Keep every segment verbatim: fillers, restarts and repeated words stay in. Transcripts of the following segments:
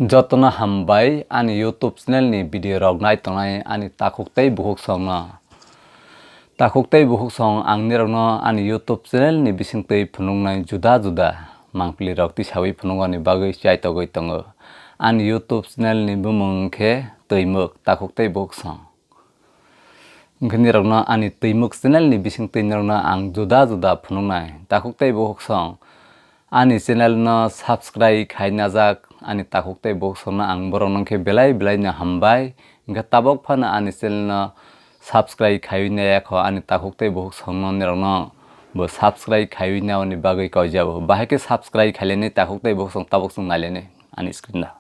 Jotono hambai ani YouTube channel ni video rok nai tongnai ani takhuk tei bukhuk song no. Takhuk tei bukhuk song ang nirok no ani YouTube channel ni bising twi phunuknai juda juda mangpili rok tisawi phunuknani bagwi chaitogwi tongo. Ani YouTube channel ni bumung khe Twimwk Takhuk tei Bukhuk Song. Hwnkhe nirokno ani Twimwk channel ni bising twi nirokno ang juda juda phunuknai. Takhuk tei bukhuk song ani channel no subscribe khai najak, ani takhuk tei bukhuk song no ang borok no khe belai belai no hambai. Hwnkhe tabok phano ani channel no subscribe khaiwi nai yakho ani takhuk tei bukhuk song no nirokno bo subscribe khaiwi naini bagwi koijabo. Bahai khe subscribe khailainai takhuk tei bukhuk song tabok chwng nailainai ani screen o.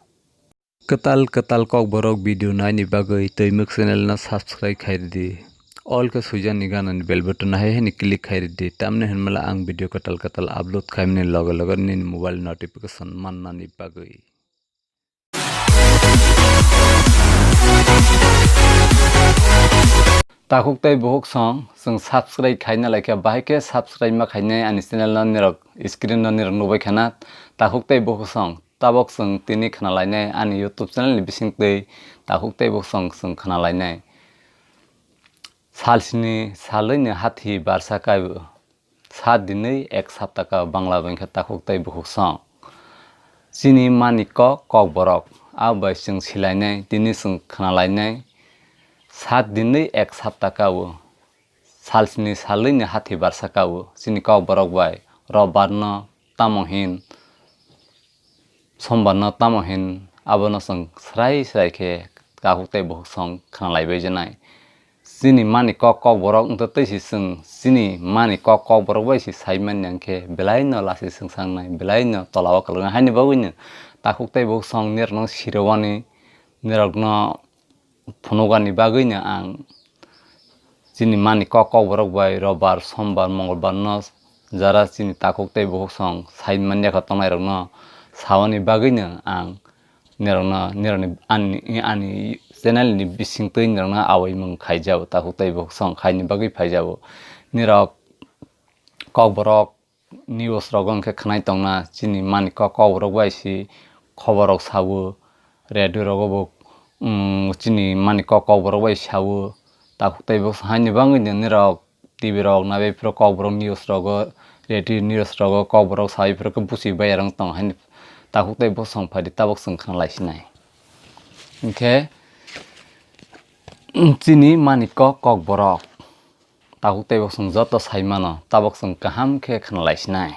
Kwtal kwtal Kokborok video naini bagwi Twimwk channel no subscribe khai rwdi. All khe swijani ganani bell button hai hai ni click khai rwdi. Tamni hwnmala ang video kwtal kwtal upload khaimani loge loge nini mobile notification mannani bagwi. Takhuk tei bukhuk song chwng subscribe khaina laikha, bahai khe subscribe ma khainai ani channel no nirok screen no nirok nukbai khana. Takhuk tei bukhuk song tabok chwng tini khna lainai ani YouTube channel ni bising twi takhuk tei bukhuk song chwng khna lainai. Sal sini salwi ni hathi barsa kai bo. Sat dinwi ek sapta ka Bangla bai khe takhuk tei bukhuk song. Chini mani kok Kokborok, abo bai chwng silainai, tini chwng khna lainai. Sat dinwi ek sapta ka o, sal sini salwi ni hathi barsa ka o, chini Kokborok bai Robar no tamo hin, Sombar no tamo hin, abono chwng srai srai khe takhuk tei bukhuk song khna laibai janai. Chini mani kok Kokborok wngtwi twi si chwng chini mani kok Kokborok bai si sai manya hwnkhe belai no lasi chwng sangnai, belai no tola o kwlwknai. Haini bagwi no takhuk tei bukhuk song nirok no sirowani, nirok no phunukani bagwi no ang chini mani kok Kokborok bai Robar, Sombar, Mongolbar no jara chini takhuk tei bukhuk song sai manya kha tongnai rok no sawani bagwi no ang nirokno, nirokni ani, ani channel ni bising twi nirokno awi mung khaijao, takhuk tei bukhuk song khaini bagwi phaijao. Nirok Kokborok news rogo hwnkhe khwnai tongna, chini mani kok Kokborok bai si khobor rok sao, radio rogo bo, um, chini mani kok Kokborok bai sao, takhuk tei bukhuk song haini bagwi no nirok T V rok naibai phuru Kokborok news rogo, radio news rogo Kokborok saui phuru khe buchi bai rang tong haini takhuk tei bukhuk song phaidi tabok chwng khna lai sinai. Hinkhe chini mani kok Kokborok takhuk tei bukhuk song joto sai mano tabok chwng kaham khe khna lai sinai.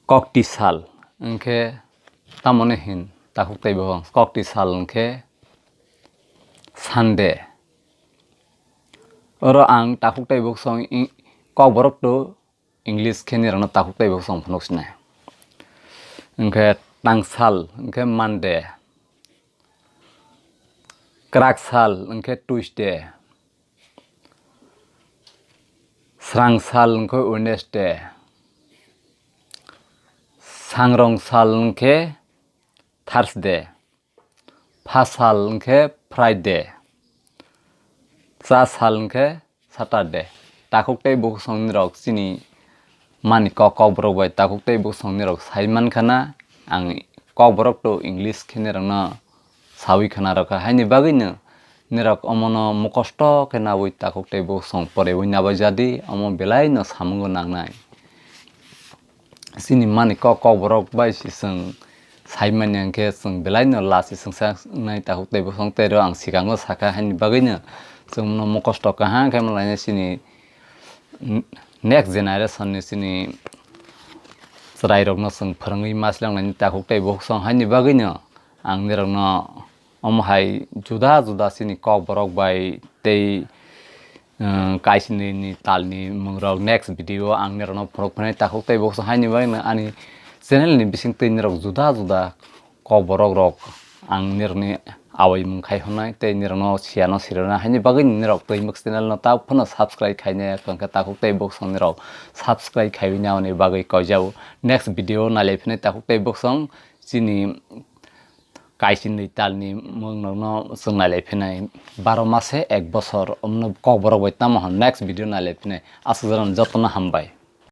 Kokti sal hwnkhe tamoni hin takhuk tei bukhuk song, kokti sal hwnkhe Sunday. Oro ang takhuk tei bukhuk song ing-, Kokborok to English khe nirokno takhuk tei bukhuk song phunuk sinai. Hwnkhe tangsal hwnkhe Monday. Kwrak sal hwnkhe Tuesday. Srang sal hwnkhe Wednesday. Sangrong sal hwnkhe Thursday. Pha sal hwnkhe Friday. Cha sal hwnkhe Saturday. Takhuk tei bukhuk song nirok chini mani kok Kokborok bai takhuk tei bukhuk song nirok sai man khana, ang Kokborok to English khe nirokno saui khna rw kha. Haini bagwi no nirok omono mukosto khe naui takhuk tei bukhuk song poreui nabai jadi, omo belai no samungo nangnai. Chini mani kok Kokborok bai si chwng sai manya hwnkhe chwng belai no lasi chwngsa wngnai takhuk tei bukhuk song tei ro ang swkango sakha, haini bagwi no chwng no mukosto kaham khe malainai chini next generation ni chini chwrai rokno chwng phwrwngwi ma swlangnaini takhuk tei bukhuk song haini bagwi no ang nirokno omo hai juda juda chini Kokborok bai tei, uh, kaisini ni talni mungrok next video ang nirokno phunuk phinai takhuk tei bukhuk song haini bagwi no ani channel ni bising twi nirok juda juda Kokborok rok ang nirokni awi mung khai hwnai tei nirokno siyano sirona haini bagwi nirok Twimwk channel no ta phano subscribe khainai hwnkhe takhuk tei bukhuk song nirok subscribe khaiwi naini bagwi koijao. Next video nailai phinai takhuk tei bukhuk song chini kaisini talni mungrokno chwng nailai phinai baro mase ek bosor omno Kokborok bai tamo hwn next video nailai phinai aswk jora jotono hambai.